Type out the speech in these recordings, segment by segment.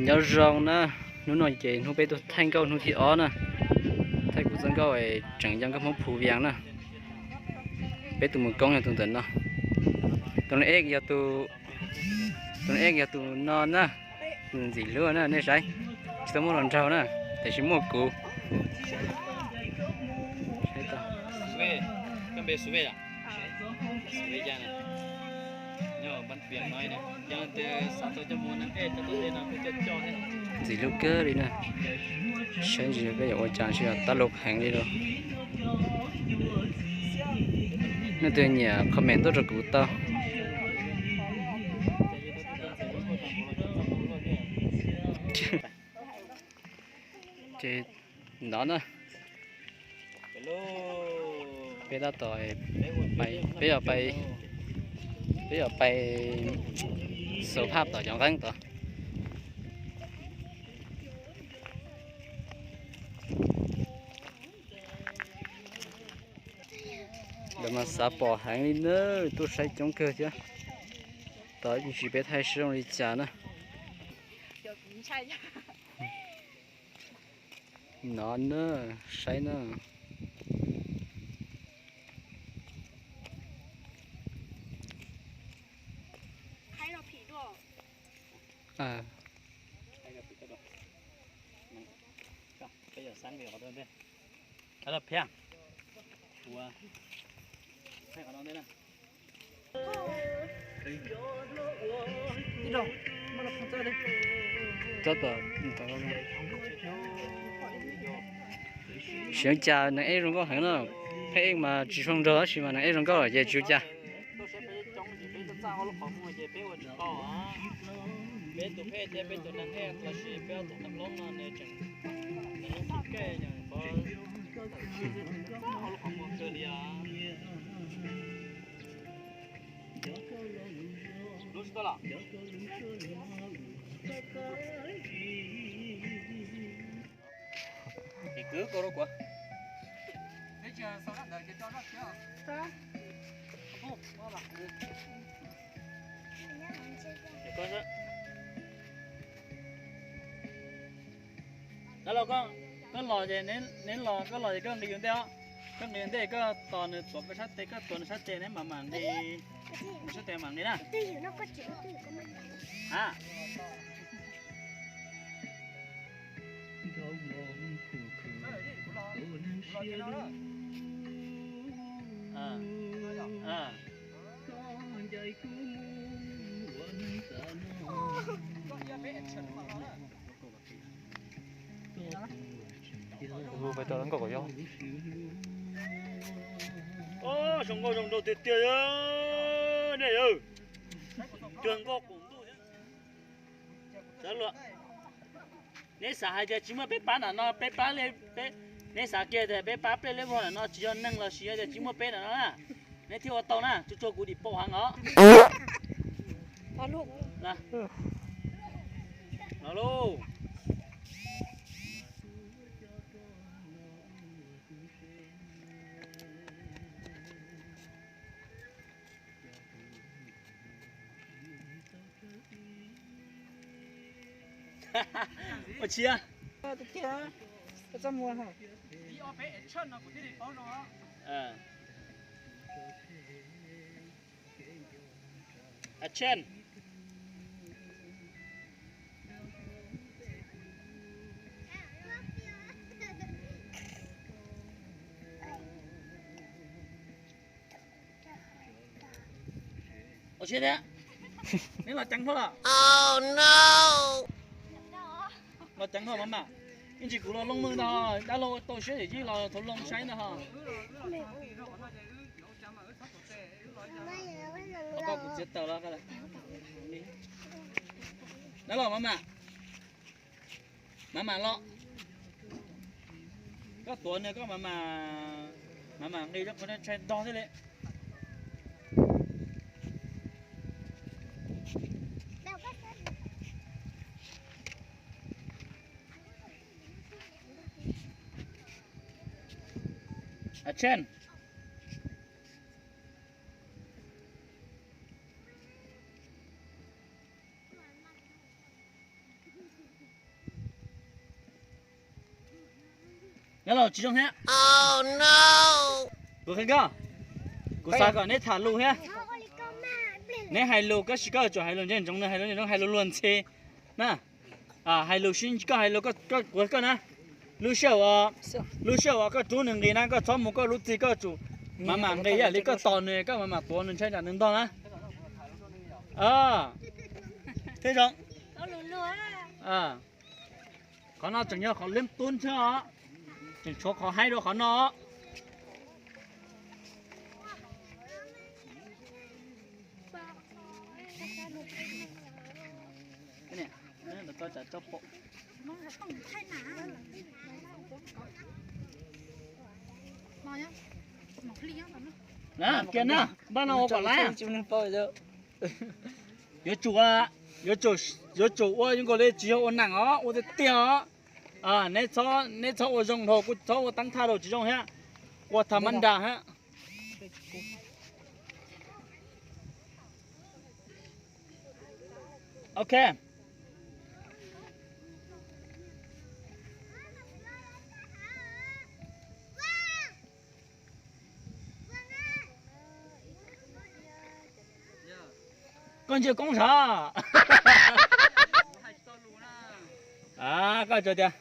Nyob zoo na, hnub no ces hnub peb tuaj thaij nkauj hnub thib ob na. Thaij kuv txoj nkauj tseem yog nkauj Hmoob Phu Vias na. Peb tus mus koob yog tus ntawm no. Tus no es yog tus, tus no es yog tus no na. Tus ntxim hlub na, nej saib. Tsis tau muaj hluas nraug na, tiam sis muaj kuv. Ntxim hlub kawg li na. Saib ntsis peb yuav ua cas, tab lub heev li lauj. Nej twg nyiam comment tuaj rau kuv tau. Ces no na, peb tab tom, peb yuav pais, peb yuav pais xaus phaj tom cov nqeeb tod. Lawv mas xav pom heev li na, tuaj saib coob kawg thiab. Tos me ntsis peb thaij seb zoo li cas na. No na, saib na. Tsis ua cas, neeg ej zoo nkauj heev na. Pheb ej mas tsis zoo nraug tab sis mas neeg ej zoo nkauj ces tsis ua cas. Peb tus phej thiab peb tus neeg ej los sis peb ob tug neeg loob no nws tseem, nws loob tsis kej, nws qhov, qhov muag kawg li os. Lub tsis tuaj los. Es kwv koj rau kuv. Dab laug, koj los ces neb los, koj los ces koj nqis ua ntej os. Koj nqis ua ntej, koj tos nws tuav koj sab tes, koj tuav nws sab tes, neb mam mam nqis sab tes mam nqis na. Ha. Zoo nkauj zoo nraug tiag tiag nej yawg. Cuag nkauj qaum ntuj thiab. Neb xav hais tias tsis muaj peb pab nram no, peb pab, neb xav kiag tias peb pab plej liab vog nram no tsis yog neeg los sis yog tias tsis muaj peb nram no na, neb thiaj ua tau na, tsuag tsuag kuv dim paum heev os. Los lauj. Ua tsis Action. Ua siab thiab. Neb los ceev hlo los? Los ceev hlo mas mas. Ib ntsis kuv los loo mej ntag, dab laug tau siab yam yij los thaum loo saib ntag ho. Koj kuv txiav taws los. Dab laug mas mas. Mam mam los. Koj tuav nws koj mam mam, mam mam nqis rau qhov ntshai ntog thiaj li. Action. Nyob los tsis zoo thiab. Kuv qhia koj, kuv xav kom neb tham lus thiab. Neb hais lus koj sim koj tsum hais lus ntseeg ntsoov, nws hais lus ntseeg ntsoov, hais lus luag ntxhi na. Hais lus sib, koj hais lus, kuv qhia koj na. Lub sij hawm, lub sij hawm uas koj rub nws nqis na, koj txhob mus koj lub txig, koj tsum mam mam nqis ib yam li koj tos nws, koj mam mam tuav nws ntshai tsam nws ntog na. Thiab zoo. Qhov no tseem yog qhov liab tub ntshe os, tseem tshuav qhov haib dua qhov no. Kiag na, npaj no ua kom laiv. Yuav tsum, yuav tsum ua zoo nkaus li tsis yog ua neeg os, ua tiag tiag os. Neb txhob ua zoo dhau, kuj txhob ua teeb thaj rau tsis zoo thiab, ua tha mab nra thiab. Ok. Koj ntsia koob sav. Koj tias,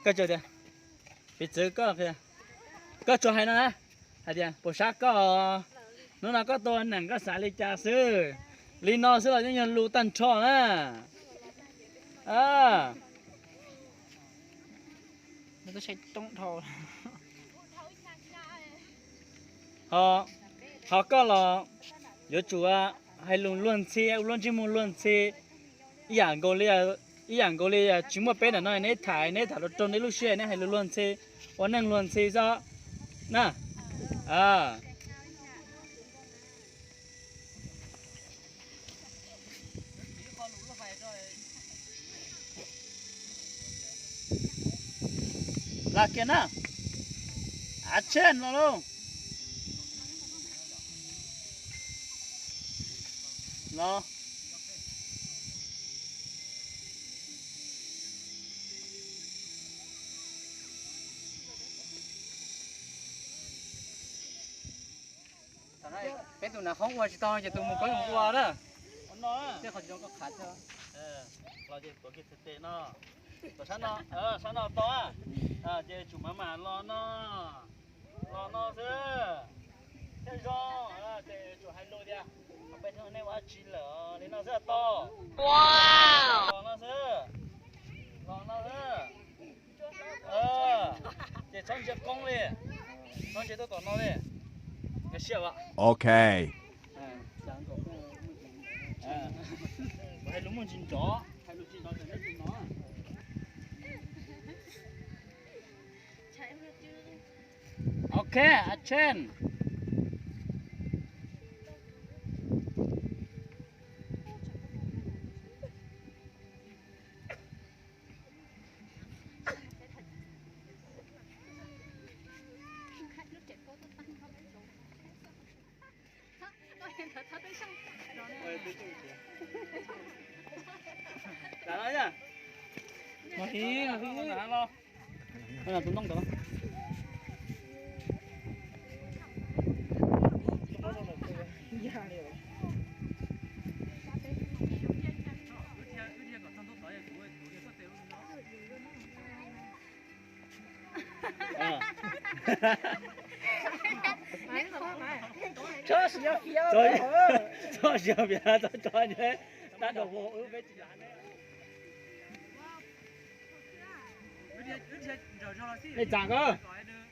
koj tias, piv txwv koj, koj tsuas hais no na, hais tias puas sab koj, hnub no koj tua neeg koj xav li cas xwb. Li no xwb los yeej yog lus tag nrho na. Ho, ho koj los yuav tsum hais lus luag ntxhi, ua lub ntsej muag luag ntxhi, ib yam nkaus li, ib yam nkaus li tsis muaj peb ntawm no, neb tham, neb tham rau raug neb lub siab, neb hais lus luag ntxhi, ua neeg luag ntxhi xwb na. Los kiag na. Action, los lauj. Los. Peb tus nav qhoob ua tsis tau ces tus mus koob mus ua na. Tej qhov tsis zoo koj qhav thiab. Los ces tuav kiag txhais tes no. Tuav sab no, sab no tau. Ces tsum mam mam los no. Los no xwb. Thiaj zoo. Ces tsum hais lus tias, peb nej ua dab tsi lawm, li no xwb tau. Los no xwb. Los no xwb. Ces txhob ntsia koob li, txhob ntsia tuaj tom no li. Nkag siab. Ok. Hais lus muaj ntsis nrov, hais lus tsis nrov ces neb tsis hnov. Ok, action. Tus ntoo ntawd. Txhob siab, txhob siab, txhob tso, tab dau vog wb peb tsis lav ne. Ej, txam koj,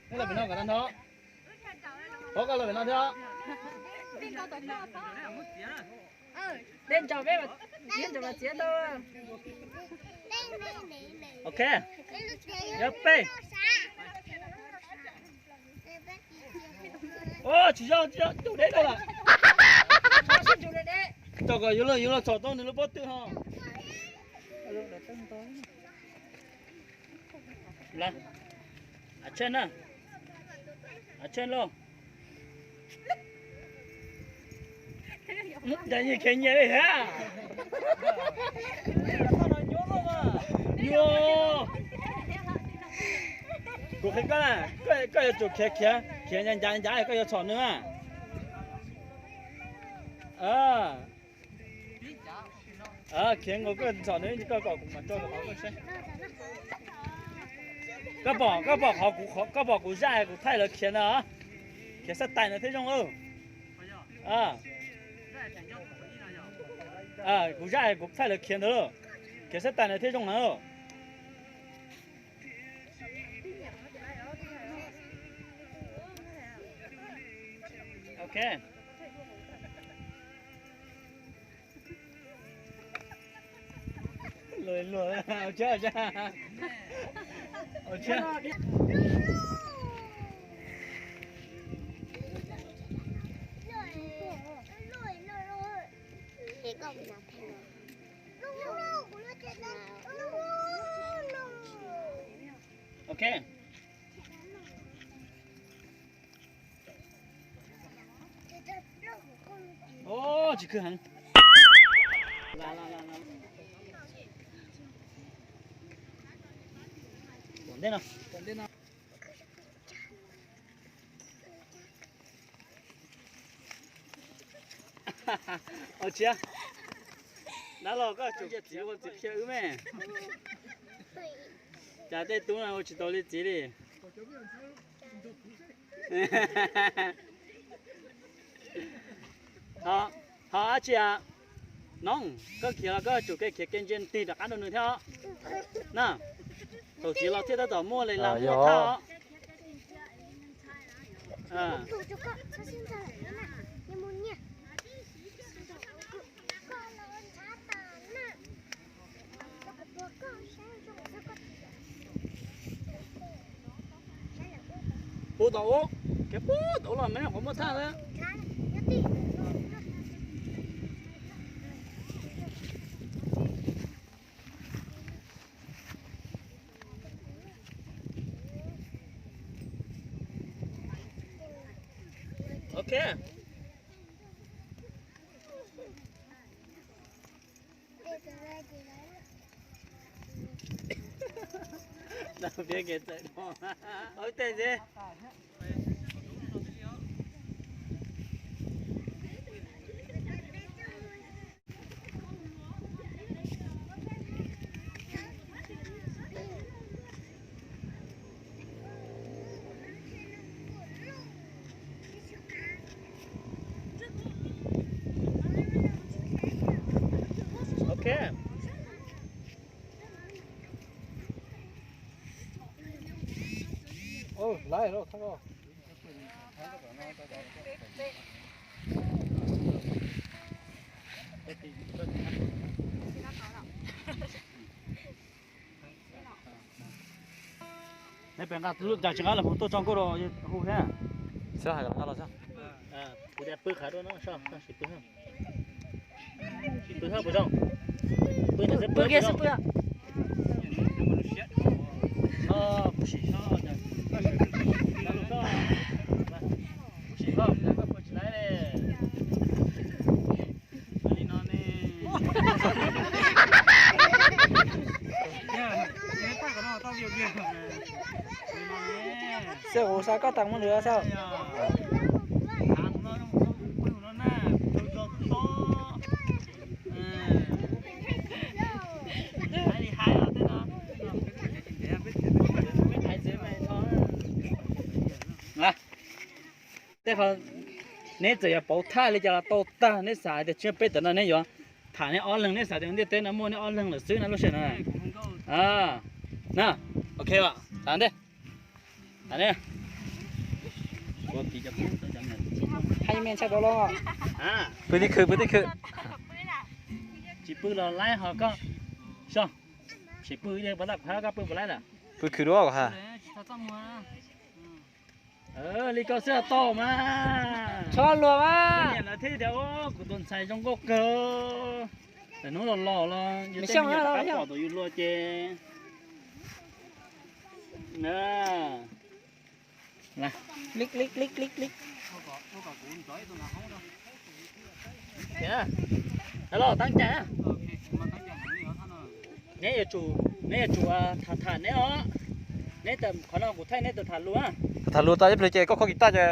nej los pem no kom tag nrho. Pov koj los pem no thiab. Dej ntsaum peb, dej ntsaum mas txiav tau. Ok, yog peb. Tsis yog, tsis yog, ncuj deb tau lawm. Tau kom yuav los, yuav los txhom tau nws lub pob tw ho. Action na. Action lauj. Cas nyias khev nyias li thiab? Nyuaj. Kuv Koj, koj yuav tsum khiav khiav khiav ncav ncav ncav koj yuav txhom nws. Khiav nkaus koj txhom nws, koj kom kuv mam tso qhov koj seb. Koj pom, koj pom qhov kuv, koj pom kuv zaj kuv thaij lawv khiav ntawd, khiav xab tais ntawd thiaj zoo. Kuv zaj kuv thaij lawv khiav ntawd, khiav xab tais ntawd thiaj zoo na. Ok. Luag, luag, ua tsaug, ua tsaug. Ok. Tsis khwv heev. Tom ntej no. Ua tsaug. Dab laug, koj tsum txiv ua txiv qhia wb me. Cas tej tub no ua tsis tau li txiv li. Ho dab tsi a? Nob, koj khiav los koj tsum kev khiav kev ntsia ntig rov qab rau nws thiab os. Na, thaum txiv los thiaj tab tom muaj li laj muaj thaj os. Puag tom ub, kev puag tom ub los mas qhov muaj thaj xwb. Ok. Piav kev txawm dhau. Ua tej ntxiv. Ok. Neb pem nqa lub cas tsis nqa los mus tuaj tso nkauj rau hu thiab. Xav hais los nqa los xav. Kuv tias pw qhov dua no, sim pw, sim pw puas zoo? Pw kiag xwb pw. Kuv sim, kuv sim, koj puas tsis laib li. Li no ne. Xwb kuv xa koj tas muaj lwm xwb. Tej qhov neb txawm yuav pauv thaj li cas los tau tag, neb xav tias tsis muaj peb tawm no neb yuav tham neb ob leeg, neb xav tias ntiaj teb no muaj neb ob leeg lawm xwb na lub sij hawm no. Na, ok, tas ntej. Pw tib khw, pw tib khw. Tsis pw los laib ho koj. Soj, tsis pw, pw, koj pw puas laib lawm? Pw khw dua ha. Li koj xwb tau mas. Txhob luag mas. Niam lawv thiaj tias kuv tus ntxhais zoo nkauj kawg. Lawv hnub los los los yus tej me nyuam rov qab pom tus yus hluas ces. Hello, teeb cai. Neb yuav tsum, neb yuav tsum tham tham neb os. Qhov no kuv thaij neb tus tham lus. Tus tham lus tau ib pliag ces koj khob kiv taj ces.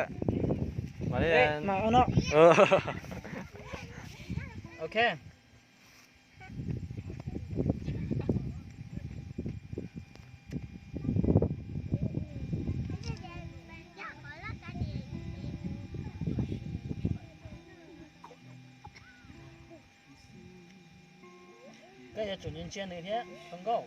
Koj yuav tsum ntsia nws thiab zoo nkauj.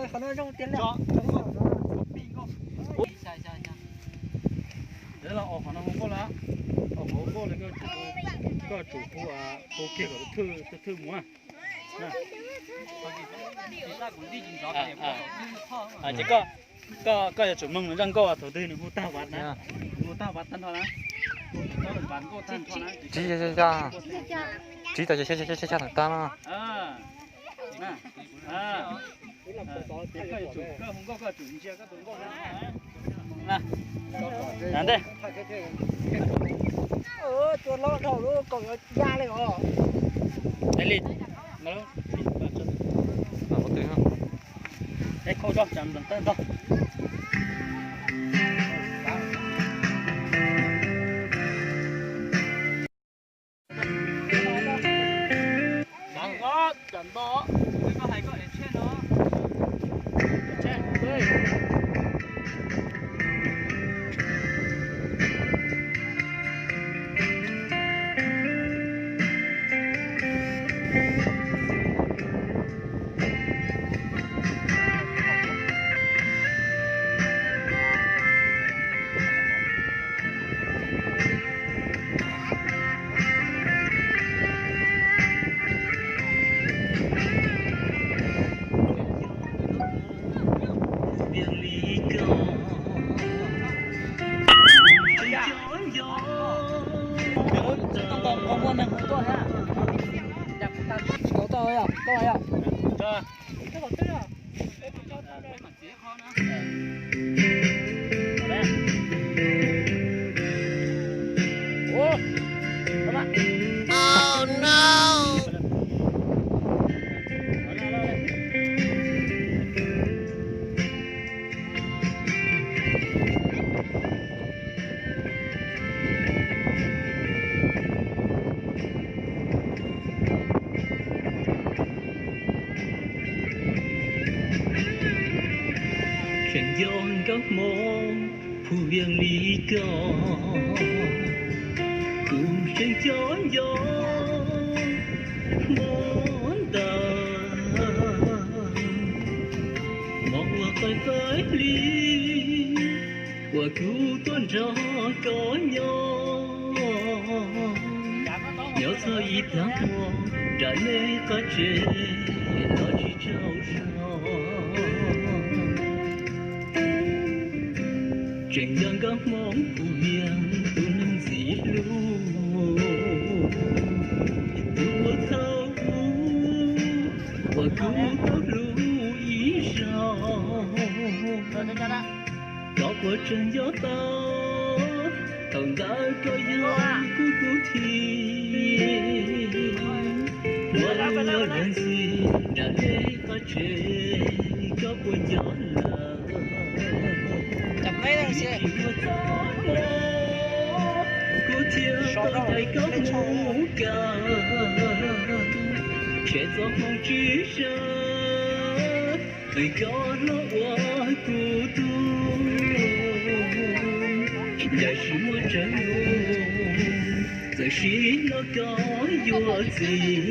Qhov no hu nkauj lawm, hu nkauj lawm, koj tsum hu kiag kom thwj mus. Ces koj, koj yuav tsum mloog nws zaj nkauj thaum twg nws hu tag vaj na, hu tag vaj tag nrho na, hu nkauj tag nrho na. Tsis tau ces xya xya tag no. Ntej. Tua loj dhau lub kaus yuav ya li os. Tseem nco nkauj hmoob phu vias li koj, kuv tseem nco nco hmo ntawd, hmo uas qaij qaij hli uas kuv tuaj nrog koj nyob, nyob txog ib tag hmo nram nej qab tsev los tsis tsaug zog. Tseem nco nkauj hmoob phu vias tus neeg ntxim hlub, tus uas thaum ub uas kuv tau hlub ib zaug, koj puas tseem nco tau thaum ntawd koj yog kuv tus thib, ua lub luag ntxhi nram nej qab tsev, koj puas nco lawm. Kuv thiaj tau ncaim koj mus kawm, tshem txoj hmoo tsis sawv, nqis koj los ua kuv tug. Yam sis muaj tsaug, txawm sim no koj yuav txiv,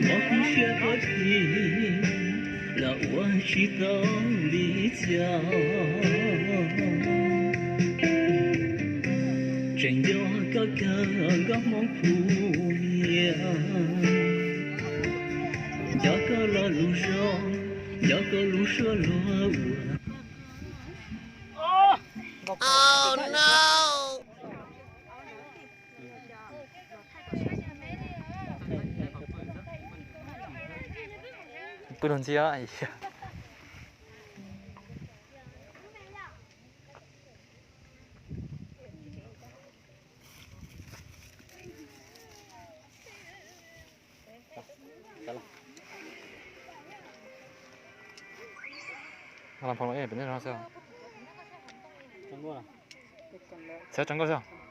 mob kuv siab koj txiv los ua tsis tau li cas. Tseem nco koj kawg nkauj hmoob phu vias, nco koj lo lus zoo, nco koj lub suab luag ua. Ub, luag ntxhi os. Peb no xwb. Txhawb tso nkauj xwb.